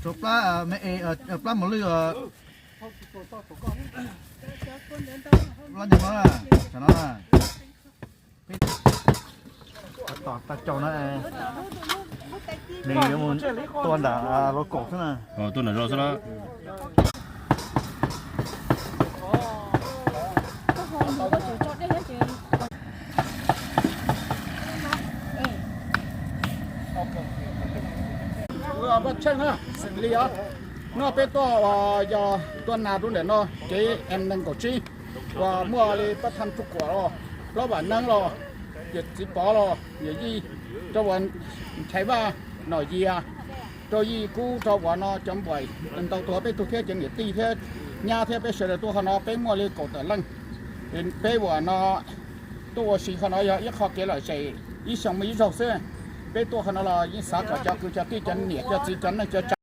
Tshuav plab me es, plab mos lwj, plab ntawm no na, tam no na. Tom tag caug na, nws yuav mus tua nram local xwb na. Tua nram zos xwb na. Paj Tsheej na, xeem Lis os. Hnub no peb tuaj yog tua nas rau ntawm no kev M nees nkaum tsib uas muaj li Paj Tham Tsuj Kuam los, Plaub Vam Neeb los, yawm Txiv Pov los, yawm Yij, rau uas Nchaiv Vaj, Nom Yias, rau Yij Kub, rau uas no cov npaim ntau tuag peb tug thiab cov niam tij thiab nyab thiab peb sawv daws tuaj qhov no peb muaj li kaum tawm leej. Peb uas no tuaj ua si qhov no yog ib qho kev lom zem ib xyoo muaj ib zaug xwb. Peb tuaj qhov no los yeej xav kom cov kwv cov tij cov niam cov txiv cov neej cov tsav